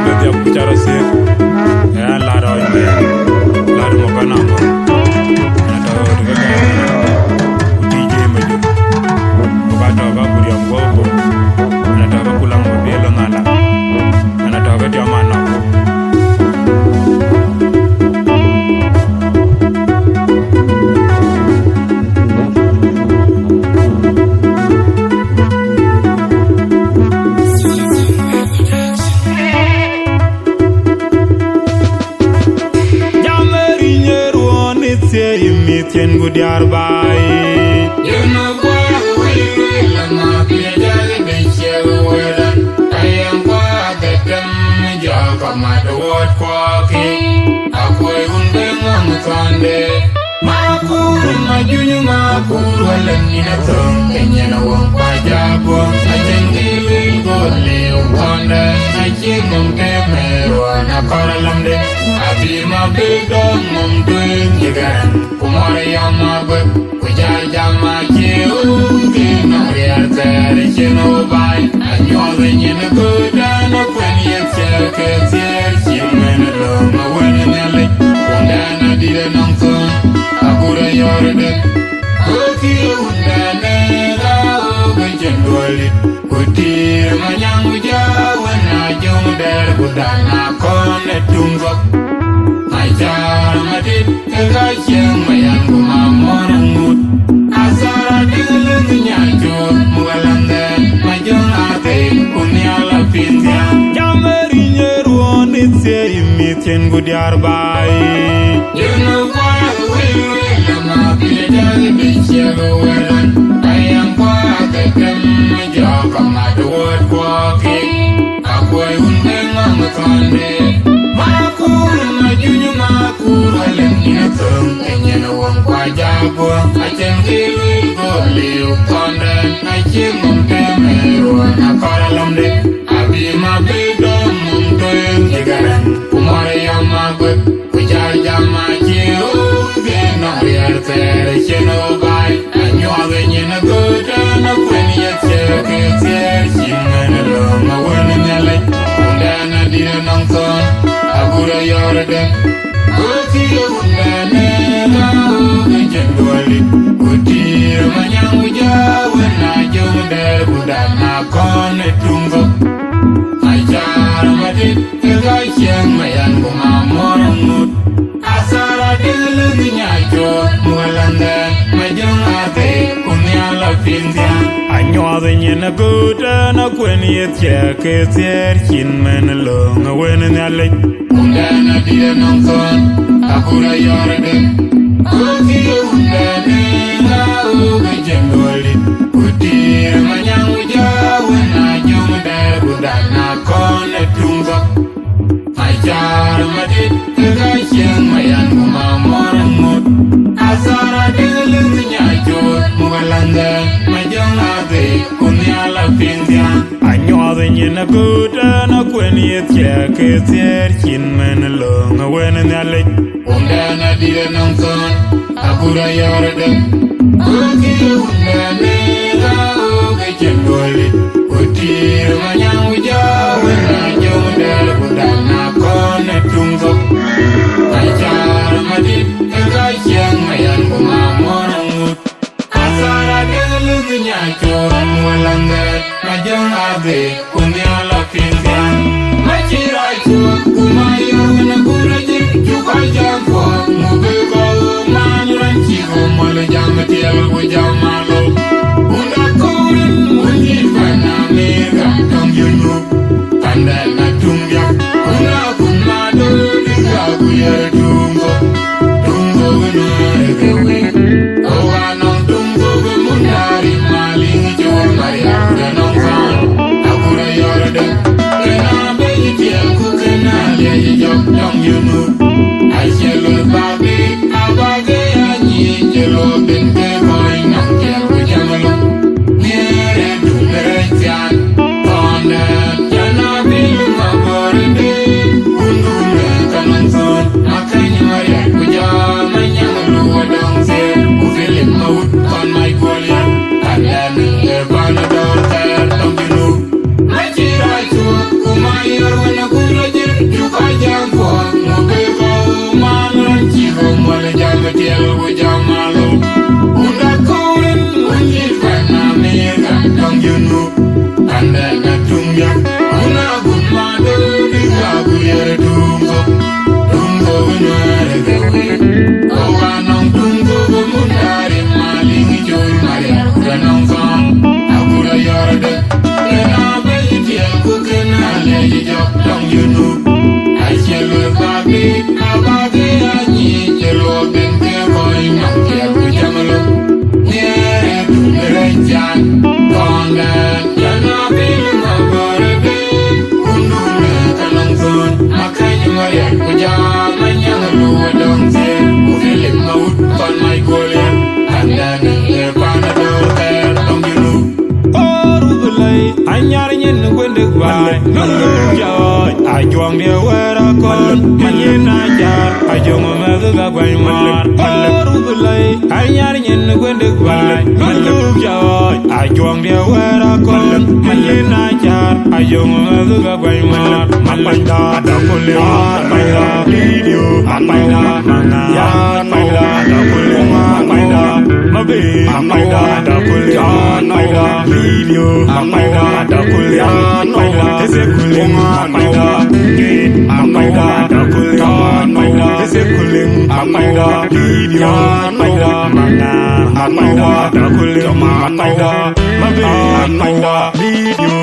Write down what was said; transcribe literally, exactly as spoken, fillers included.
Bɛ dhiap ku ca rɔt thiëëk. Ë an, la rɔɔc mɛɛn, la rɔɔc mɔ̈k anɔm. Ana tɔ̈ ɣööt ke gäi mɛn, ku D J Majök. Ku ka tɔ̈ ka ku riɔm guɔ̈p guɔ̈p. Ana tɔ̈ ka ku laŋ mɔ̈k biël lɔ nhal la. Ana tɔ̈ ka tiɔm anɔm. Jam ë rinyë ruɔ̈ɔ̈n ë thiëi mïth cïn ku diäär baai. Yöŋ ë guäär wël lueel ama piɛc aa bï ciɛk wël. Ayɛn guäär dhetem jɔk amat wuɔ̈t kuɔɔki. Akuɔi wun bï ŋɔ̈ŋ thɔ̈nde. Makur, majuny, makur, wala nina thong, kenyana wong kwa jago, ajen gilil go liu konda, ajen mom te mero na kora lamde, abi ma be dong mom tuing jigaran, kumara yama be, kujar jama je, kina riar ter, chino bai, anyo nyin go dana kwen yet ter ke ter, chin men lo ma wen nyale, kundana dire nong thong. Akura yɔ̈ɔ̈rde, kɔ̈ɔ̈th ye wundɛn ë ɣa ɣöök ë cïn duɔ̈l dït, ku tiir manyaŋ ku jɔ wën aa jöŋ dɛɛr ku dan akɔ̈n ë tuŋ gɔ̈k. Macar madït ke ka cieŋ mayan ku mamɔr aŋut, athar adï lëŋ nya cööt muk aläŋdɛn ma jöŋ athei ku nhial apiŋ dhiaŋ. Jam ë rinyë ruɔ̈ɔ̈n ë thiëi mïth cïn ku diäär baai. Yöŋ ë guäär wël lueel ama piɛc aa bï ciɛk wël. Ayɛn guäär dhetem jɔk amat wuɔ̈t kuɔɔki. Akuɔi wun bï ŋɔ̈ŋ thɔ̈nde. Makur, majuny, makur, wala nyin thöŋ, enyin won kua jago. Acen ke lueel go liu thɔ̈nde. Acen mom te mero na kora lamde. Abi ma be dom mum tueŋ jigaran, ku mɔr yɔm ma guek, ku jar jam ma ci rum ke nɔŋ riɛr thɛɛr cien o bai. Anyuɔth nyin agut an akuen ye thiek ke thiɛɛr cin ŋen alöŋ awën Nhialic. Wundɛn adït anɔŋ thɔn, agut ayɔɔr adɛm. Ku thiëëu wundɛn ë raan ɣöök ë cïn duɔ̈l dït, ku tiir manyaŋ ku jɔ wën aa jöŋ dɛɛr ku dan akɔ̈n ë tuŋ thok. Acar madït ke ka cieŋ mayan ku mamɔr aŋut. Athar adï lëŋ nya cööt muk aläŋdɛn ma jöŋ athei ku nhial apiŋ dhiaŋ. Anyuɔth nyin agut an akuen ye thiek ke thiëër cin men löŋ awën Nhialic. Wundɛn adï anɔŋ thɔn, akur ayɔɔr adem. Ku thiëëu wundɛn ë raan ɣöök ë cïn duɔ̈l dït, ku tiir manyaŋ ku jɔ wën aa jöŋ dɛɛr ku dan akɔ̈n ë tuŋ thok. Acar madït ke ka cieŋ mayan ku mamɔr aŋut. Athar adï lëŋ nya cööt muk aläŋdɛn ma jöŋ athei ku nhial apiŋ dhiaŋ. Anyuɔth nyin agut an akuen ye thiek ke thiëër cin men löŋ awën Nhialic. Wundɛn adï anɔŋ thɔn, akur ayɔɔr adem. Ku thiëëu wundɛn ë raan ɣöök ë cïn duɔ̈l dït, ku tiir manyaŋ ku jɔ wën aa jöŋ dɛɛr ku dan akɔ̈n ë tuŋ thok. Acar madït ke ka cieŋ mayan ku mamɔr aŋut. Athar adï lëŋ nya cööt muk aläŋdɛn ma jöŋ athei ku nhial apiŋ dhiaŋ. Ma cï rac cuɔt ku ma yöök në gut acï cuk kɔc jam kuɔɔk, mu bï kɔ̈u man rɔn cï ɣöm mɔl jam tiɛɛl ku jam alo. Wunda kɔ̈u rin wun cï pan Amerika tɔŋ Junub. Pandɛn na tuŋ diäk, wun akun ma dööt ë ka ku yɛr tuŋ kɔ̈u. Tuŋ kɔ̈u ënɔɔnë ke wek. Kɔ̈u anɔŋ tuŋ kɔ̈u ke mundari maliŋ col Mariam ke nɔŋ thɔn. Akur ayɔɔr adem. Kena bɛ̈ny tiɛɛl ku kena liɛc jɔk tɔŋ Junub. Acie luel bak bï abak ke anyic cï luɔk den ke kɔc nɔŋ tiɛɛl ku jam alo. Nhiëër ë dum ë rɛc thiaan, thɔndɛn, jana bil ma bɔ̈r ë dee, wundun ë ka nɔŋ thɔn, ma käny ma riɛl ku jɔ ma nyaŋ lu wa dɔŋ thiëër, ku Philip ma wut kɔn mac guɔl yɛn, kandɛn ë kɔn ë dɔ̈ɔ̈r thɛɛr tɔŋ Junub. Ma cï rac cuɔt, ku ma yɔr wën ë kuc rɔt Ajuɔŋdiɛ̈ wɛ̈ɛ̈r akɔn, ma yen acar, ajöŋ mɛ̈th ka guany ŋuaar. Ɣɔr wudhu lɛ̈i, anyar nyin guendik baai, ma luk jɔɔc. Ajuɔŋdiɛ̈ wɛ̈ɛ̈r akɔn, ma yen acar, ajöŋ mɛ̈th ka guany ŋuaar. Ma kuanyda, ada ku liu, ma kuanyda, lidio, ma kuanyda, mana, ya kuanyda, ada ku liu, ma kuanyda. Mabi, ma kuanyda, ada ku liu, ma kuanyda, lidio, ma kuanyda, ada ku liu, ma kuanyda, ese ku liu, ma kuanyda, git, ma kuanyda, ada ku liu, ma kuanyda, ese ku liu, ma kuanyda, lidio, ma kuanyda, mana, ma kuanyda, ada ku liu, ma kuanyda, mabi, ma kuanyda, lidio.